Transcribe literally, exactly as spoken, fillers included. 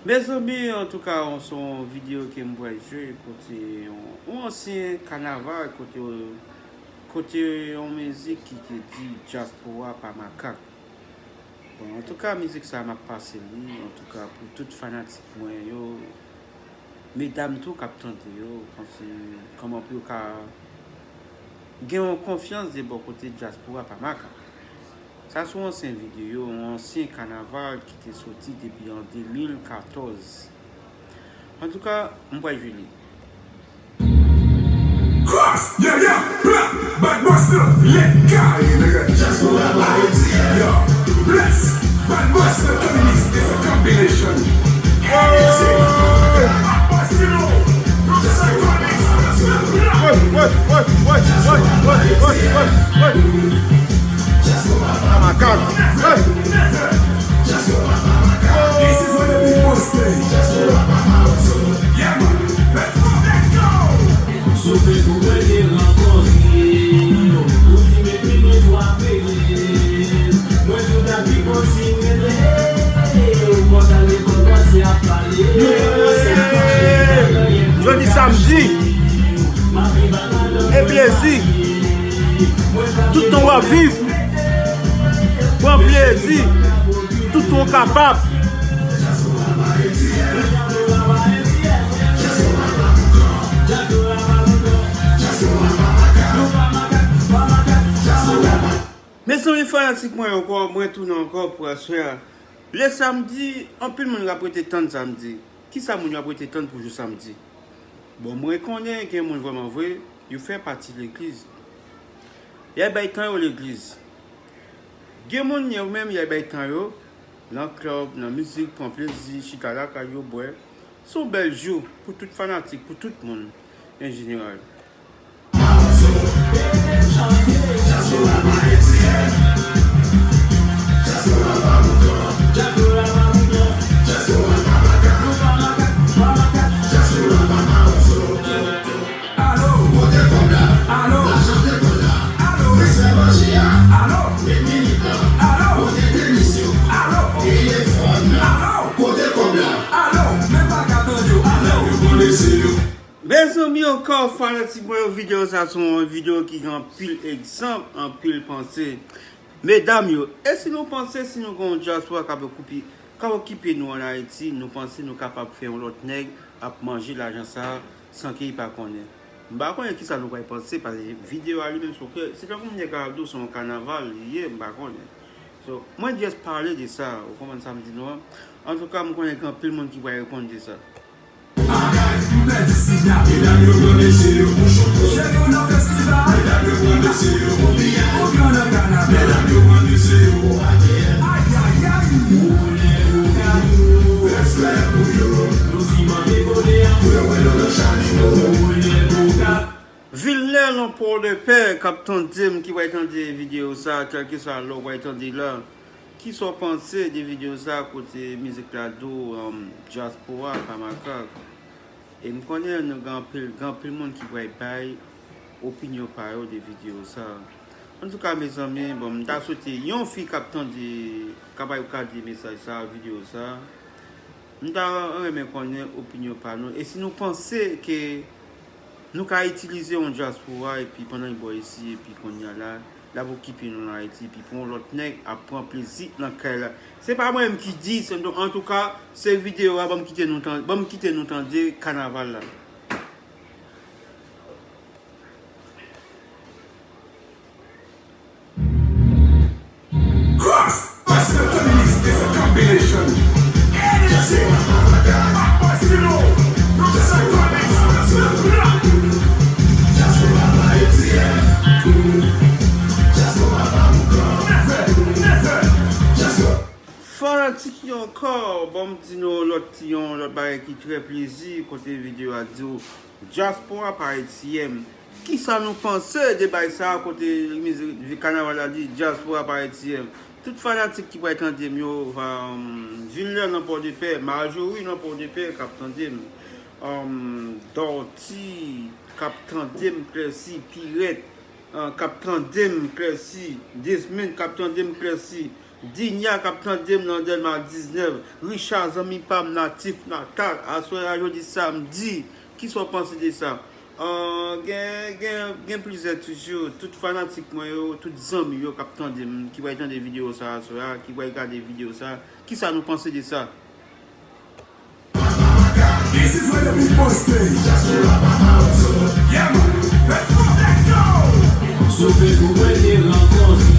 Mezanmi, antouka, se yon videyo ke m pral jwe kote yon, yon ansyen kanaval, kote, kote yon mizik ki te di dyaspora pa makak. Bon, antouka, mizik sa a, m ap pase li, antouka, pou tout fanatik mwen yo, medam tou k ap tande yo, kòmsi, kòman pou yo ka gen yon konfyans de bò kote dyaspora pa makak. Sa se yon ansyen videyo, yon ansyen kanaval ki te soti depi an de mil katòz. Antouka, m pral jwe li. Cross, yeah, yeah, blah, bad buster, let go, nigga. Yo, bless, bad buster, communist, it's a combination. Hey! What, what, what, what, what, what, what, what, what? Makak. Hey! This is what the people say. Yeah, man. Let's go, let's go. Sou Facebook mwen te rankontre yo. Ou di m epi nou twa pele. Mwen sou tapi kontinye rele. Konsa nou kòmanse ap pale. Jodi samdi, e plezi. Tout tan w ap viv, pran plezi. Tout tan w kapab. Mezanmi, fanatik mwen ankò, mwen tounen ankò pou aswè a. Lè samdi, anpil moun ap rete tann samdi. Kisa moun yo ap rete tann pou jou samdi? Bon, mwen konnen gen moun vrèman vre, yo fè pati legliz. Y al bay tan yo legliz. Gen moun yo menm, y al bay tan yo nan club, nan mizik, pran plezi, chita lakay yo, bwè. Se yon bèl jou pou tout fanatik, pou tout moun, an jeneral. Alo, kote kòb la? Alo, lajan te pran la? Alo, respè manje a? Alo, men minit lan? Alo, kote demisyon? Alo, telefòn nan? Alo, kote kòb la? Alo, men pa ka tande w. Alo, yo konn se yo. Mezanmi, ankò fanatik mwen yo, videyo sa se yon videyo ki gen anpil egzanp, anpil panse. Medam yo, e si nou panse si nou gen yon dyaspora k ap okipe, k ap okipe nou ann Ayiti, nou panse nou kapab fè yon lòt nèg ap manje lajan sa a san ke li pa konnen? M pa konnen kisa nou pral panse, paske videyo a li menm se yon, se tankou m nèg ap di w se yon kanaval li ye, m pa konnen. So, mwen just pale de sa, ou konprann sa m di nou an? Antouka, m konnen gen anpil moun ki pral reponn de sa. Medam yo pran mesye yo pou chonpon. Medam yo pran mesye yo pou piyay. Medam yo pran mesye yo pou rakèt. Respè pou yo. Pou yo wè nou nan chaminò. Vilnè nan Pòdepè k ap tande m, ki pral tande videyo sa, kèlkeswa lè w pral tande la. Kisa w panse de videyo sa kote mizik la di w, um, dyaspora pa makak? E m konnen nou gen anpil, gen anpil moun ki pral bay opinyon pa yo de videyo sa. Antouka, mezanmi, bon, m ta swete yon fi k ap tande, k ap gade mesaj sa, videyo sa, m ta renmen konnen opinyon pa nou. E si nou panse ke nou ka itilize yon dyaspora epi pandan l bò isi, epi kounye a la, l ap okipe nou nan Ayiti, epi pou yon lòt nèg ap pran plezi nan kay la. Se pa mwen menm ki di, se, antouka, se videyo a, ban m kite nou tan-, ban m kite nou tande kanaval la. Cross! Master Tony Mix is a combination. Energy! Papasino! Producer Tony Mix! Never, never! Fanatik yo ankò, ban m di nou lòt, yon lòt bagay ki trè plezi, kote videyo a di w, dyaspora pa ayisyen. Kisa nou panse de bagay sa a kote mizik kanaval la di dyaspora pa ayisyen? Tout fanatik ki pral tande m yo, um, Vilnè nan Pòdepè, Majori nan Pòdepè k ap tande m, um, Dòti k ap tande m, Klèsi, Pirèt, uh, k ap tande m, Klèsi, Desmond k ap tande m, Klèsi, Dinya k ap tande m nan Dèlma diznèf. Richard, zanmi pa m natif natal. Aswè a, jodi samdi. Kisa w panse de sa? Ah, gen, gen, gen plizyè toujou. Tout fanatik mwen yo, tout zanmi yo k ap tande m, ki pral tande videyo sa aswè a, ki pral gade videyo sa. Kisa nou panse de sa? This is where the big boys stay. Yeah, man. Let's go, let's go. Sou Facebook mwen te rankontre